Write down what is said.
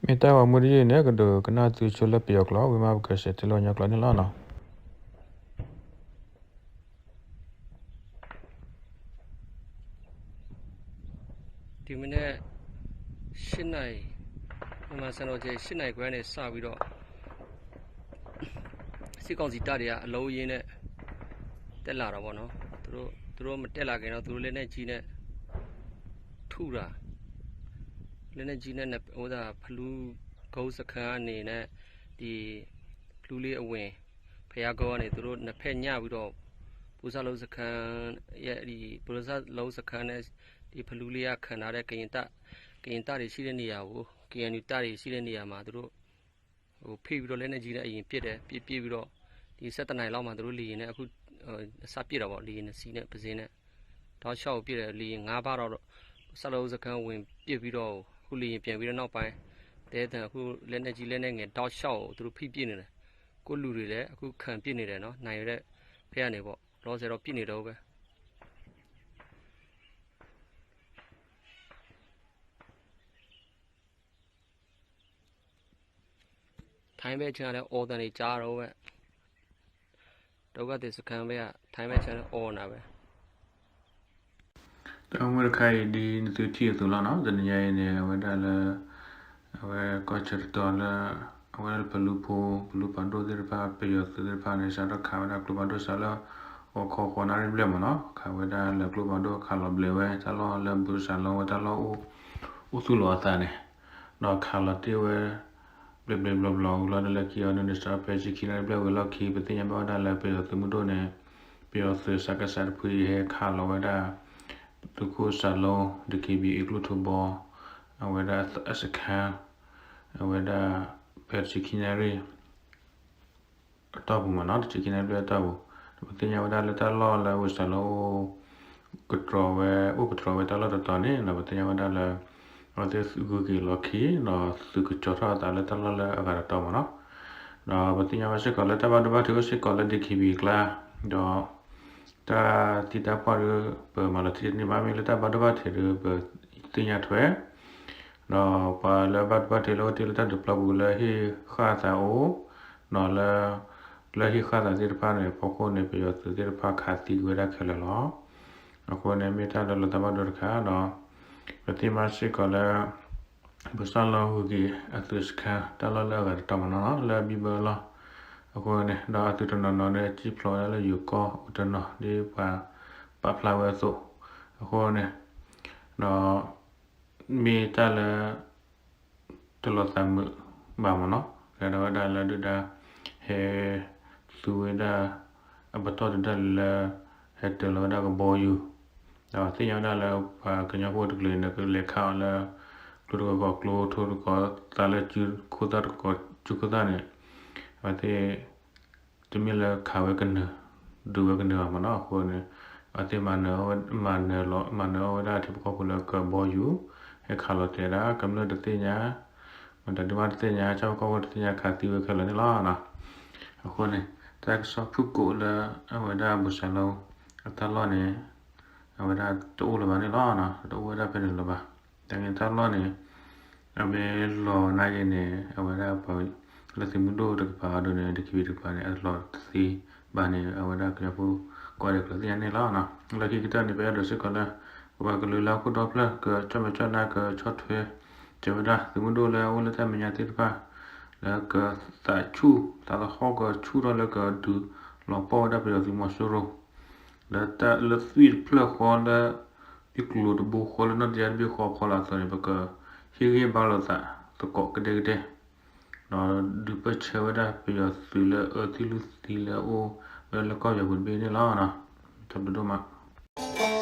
မ့ၢ်တၢ်ဂီၤမူတယုၢ်အံၤန့ၣ် ကဒိးကနၣ်သုဆိလၢပယီၤကျိာ် ဝံၤမးပကဆဲးတဲလၢပှၤကညီကျိာ်န့ၣ်လီၤနီၤ. ဒီမနက် ရှစ်နာရီ မြန်မာစံတော်ချိန် ရှစ်နာရီခွဲကနေစပြီးတော့ စစ်ကောင်စီတပ်တွေက အလုံးအရင်းနဲ့ တက်လာတာပေါ့နော်။ သူတို့ သူတို့မတက်လာခင်တော့ သူတို့လက်နက်ကြီးနဲ့ ထုတာ လက်နက်ကြီးနဲ့ နှစ် ဟိုဒါ ဖလူကုန်းစခန်းအနေနဲ့ ဒီ ဖလူလေးအဝင် ဘုရားကုန်းကနေ သူတို့နှစ်ဖက်ညှပ်ပြီးတော့ ဘိုးစလုံးစခန်းရဲ့ ဒီ ဘိုးစလုံးစခန်းနဲ့ ဒီ ဖလူလေးကခံထားတဲ့ ကရင်တပ် ကရင်တပ်တွေရှိတဲ့နေရာကို KNU တပ်တွေရှိတဲ့နေရာမှာ သူတို့ ဟို ဖိပြီးတော့ လက်နက်ကြီးနဲ့ အရင်ပစ်တယ်။ ပစ် ပစ်ပြီးတော့ ဒီ ဆယ့်တစ်နာရီလောက်မှာ သူတို့ လေယာဉ်နဲ့ အခု စပစ်တာပေါ့။ လေယာဉ်နှစ်စီးနဲ့ တစ်စီးနဲ့ တောက်လျှောက်ပစ်တယ်။ လေယာဉ်ငါးဘီးတော့ ဘိုးစလုံးစခန်းဝင်ပစ်ပြီးတော့ အခု လေယာဉ်ပြန်ပြီးတော့ နောက်ပိုင်း တဲသံ အခု လက်နက်ကြီး လက်နက်ငယ် တောက်လျှောက် သူတို့ ဖိပစ်နေတယ်။ ကိုယ့်လူတွေလည်း အခု ခံပစ်နေတယ်နော်။ နိုင်ရတဲ့ဖက်ကနေပေါ့။ လောဆယ်တော့ ပစ်နေတုန်းပဲ။ ထိုင်းဘက်ခြမ်းလည်း အော်သံတွေကြားတော့ပဲ ဒုက္ခသည်စခန်းဘက်က ထိုင်းဘက်ခြမ်းလည်း အော်နၤပဲ တၢ်ဂီၤမူတခါအံၤ ဒ်နသုထံၣ်အသိးလီၤနီၤ. တနံၤညါအံၤန့ၣ် အဝဲဒၣ်လၢ အဝဲကီၢ်ဆၢတတီၤလၢ အဝဲဒၣ်ဖလူဖိ ဖလူပၤဒိၣ်သ့ၣ်တဖၣ် ပယီၤသုးသ့ၣ်တဖၣ်န့ၣ် စးထီၣ်ခးဝဲဒၣ်ကျိဖးဒိၣ်စးလၢ ဂီၤခီဃိးနၣ်ရံၣ်ဘျဲၣ်မ့ၢ်နီၤ. ခးဝဲဒၣ်လၢကျိဖးဒိၣ် ခးလီၤဘျဲးဝဲတၢ်လီၢ်လၢ ဘုစၢ်လီၤဝဲတၢ်လီၢ်အိၣ် အိၣ်သူၣ်လီၤအသးန့ၣ် ဒီးခးလီၤတ့ၢ်ဝဲ ဘျဲးဘျဲးဘျီဘျီ ဝံၤလီၤဒီးလၢခံအီၤန့ၣ် စးထီၣ်ဖဲဆံခံနၣ်ရံၣ်ဘျဲၣ်ဝံၤလီၢ်ခံ ပသ့ၣ်ညါဘၣ်ဝဲဒၣ်လၢပယီၤသုးမုၢ်ဒိၣ်န့ၣ် ပယီၤသုးစကစတဖုဟဲခးလီၤဝဲဒၣ် သုးခိၣ်စၢ်လိ ဒီး DKBA ကျိၣ်ထူဘီ အဝဲဒၣ်အစခန်း အဝဲဒၣ် ဖဲတဆံခံနၣ်ရံၣ် အတီၢ်ပူၤမ့ၢ်နီၤ တဆံခံနၣ်ရံၣ်ဘျဲၣ်အတီၢ်ပူၤ ဒီးပသ့ၣ်ညါဝဲဒၣ်လၢတၢ်လီၢ်လၢဝ့ၢ်စၢ်လီအိၣ် ကတြီဝဲ အိၣ်ကတြီဝဲတၢ်လီၢ်တတီၤန့ၣ် ဒီးပသ့ၣ်ညါဝဲဒၣ်လၢ အဝဲသ့ၣ်ဂုၤက့ၤလီၤခံ ဒီးသုးကစီၤထီၣ်အသးလၢတၢ်လီၢ်လၢအဂၤတတီၤမ့ၢ်နီၤ ဒီးပသ့ၣ်ညါဘၣ်စ့ၢ်ကီးလၢတၢ်ဘၣ်ဒိဘၣ်ထံးအိၣ်စ့ၢ်ကီးလၢ DKBA အကျါ ဒီး တၢ်သံတၢ်ပှၢ်ဒီး ပမၤလီၤတံၢ်တန့ၢ်ဘၣ် မ့ၢ်လၢတၢ်ဘၣ်ဒိဘၣ်ထံးဒီး ပသ့ၣ်ညါထွဲ ဒီးပှၤလၢဘၣ်ဒိဘၣ်ထံးလၢအိၣ်တ့ၢ်လၢတၢ်ဒုးပျီပူၤလၢဟ့ၣ်ဃာ်သးအိၣ် ဒီးလၢ လၢဟ့ၣ်ဃာ်သးသ့ၣ်တဖၣ်န့ၣ် ဖီခိၣ်န့ၣ် ပယီၤသုးသ့ၣ်တဖၣ်ခးသံကွံာ်ဝဲဒၣ်ခဲလၢာ်လီၤ. အဃိန့ၣ် မ့ၢ်တၢ်လၢလီၤသးဘၣ်ဒိတခါဒီး ပသ့ၣ်ညါစ့ၢ်ကီးလၢ ဘုစၢ်လီဂုၤက့ၤအသုးစခန်း တၢ်လီၢ်လၢအဂၤတတီၤမ့ၢ်နီၤနီၤ လၢအဘံၣ်ဘၢလီၤ. အဃိန့ၣ် ဒီးအသုးတနီၤနီၤန့ၣ် စံၣ်ဖျိးဝဲဒၣ်လၢယိၤကီၢ်အိၣ်တနီၤ ဒ်ပှၤပာ်ဖျါဝဲအသိး အဃိန့ၣ် ဒီး မ့ၢ်တၢ်လၢ တလီၤသးမုာ်ဘၣ်မ့ၢ်နီၤ ကဲဒၣ်ဝဲဒၣ်လၢဒုၣ်ဒါ ဟဲ သူဝဲဒၣ် အပတီၢ်ဒုးတၢ်လၢ ဟဲတၢၤလီၤဝဲဒၣ်ကဘီယူၤ ဒီးသ့ၣ်ညါဝဲဒၣ်လၢပှၤကညီဖိတကလုာ်န့ၣ် ကလဲၤခးအီၤလၢ ကျိတကီၢ်ကျိ ထိတကီၢ်သးလၢ စုခိၣ်သၣ်တကီၢ်စုခိၣ်သၣ်န့ၣ် အဝဲသ့ၣ် တမ့ၢ်လၢခးဝဲကနၢၤ ဒုးဝဲကနၢၤဘၣ်မ့ၢ်နီၤ အဃိန့ၣ် အဝဲသ့ၣ်မၤနၢၤ မၤနၢၤလီၤ မၤနၢၤအီၤဝဲဒၣ်ထံဖိကီၢ်ဖိလၢကဘီယူၤ ဟဲခးလီၤတဲာ်ဒၣ် ကမျၢၢ်တသ့ၣ်ညါ မတၤဒုးမးတသ့ၣ်ညါ ဆၣ်ဖိကီၢ်ဖိတသ့ၣ်ညါ ခးသံဝဲခဲလၢာ်န့ၣ်လီၤ. အဃိန့ၣ် တၢ်ကစီၣ်ဖုၣ်ကိာ်လၢ အဝဲဒၣ်ဘုစၢ်လီ အတၢ်လီၢ်န့ၣ် အဝဲဒၣ်တအိၣ်လၢၤဘၣ်န့ၣ်လီၤ. တအိၣ်ဝဲဒၣ်ဖဲန့ၣ်လၢၤဘၣ်. တၢ်န့ၣ်တၢ်လီၢ်န့ၣ် အမ့ၢ်လီၤနာ်က့န့ၣ် အဝဲဒၣ်ပှၤလၢသုးမုၢ်ဒိၣ်တကပၤအဒိန့ၣ် DKBA တကပၤန့ၣ် အလီၤတသ့ဘၣ်န့ၣ် အဝဲဒၣ်ကညီဖိကိးဂၤဒဲးကျိးသ့ၣ်ညါန့ၣ်လီၤ. လၢခံကတၢၢ်န့ၣ် ပအဲၣ်ဒိးစ့ၢ်ကီးလၢ ပပှၤကလုာ်လၢဟီၣ်ခိၣ်ဒီဖျၢၣ် ကဆီၣ်မဲာ်ဆီၣ်နါ ကဆီၣ်ထွဲ ကဲဝဲဒၣ် သုးမုၢ်ဒိၣ်လၢအအိၣ်လၢတၢ်မဲာ်ညါသ့ၣ်တဖၣ် လၢကသးဆူၣ် သးသဟီၣ်ကဆူၣ်ထီၣ်လၢကဒုးလီၤပှီၢ်ဝဲဒၣ်ပယီၤသုးမီၤစိရိၤ လၢတၢ်လၢသွံၣ်တဖျၢၣ်ဃီလၢ ယကျိၤတဘိဃီလၢနီၢ်တယၢ်တဘ့ၣ်ဃီဖီလာ်အသိးန့ၣ် ပကဟ့ၣ်ဂံၢ်ဟ့ၣ်ဘါလိာ်သးသကိးကဒဲကဒဲ ဒီးဒုးပၢၢ်ဆၢဝဲဒၣ်ပယီၤသုးလၢအအၢသံလုၢ်သံလၢအအိၣ်ဝဲဒၣ်လၢကီၢ်ပယီၤပူၤတဘ့ၣ်န့ၣ်လီၤ. တၢ်ဘျုးဒိၣ်မး.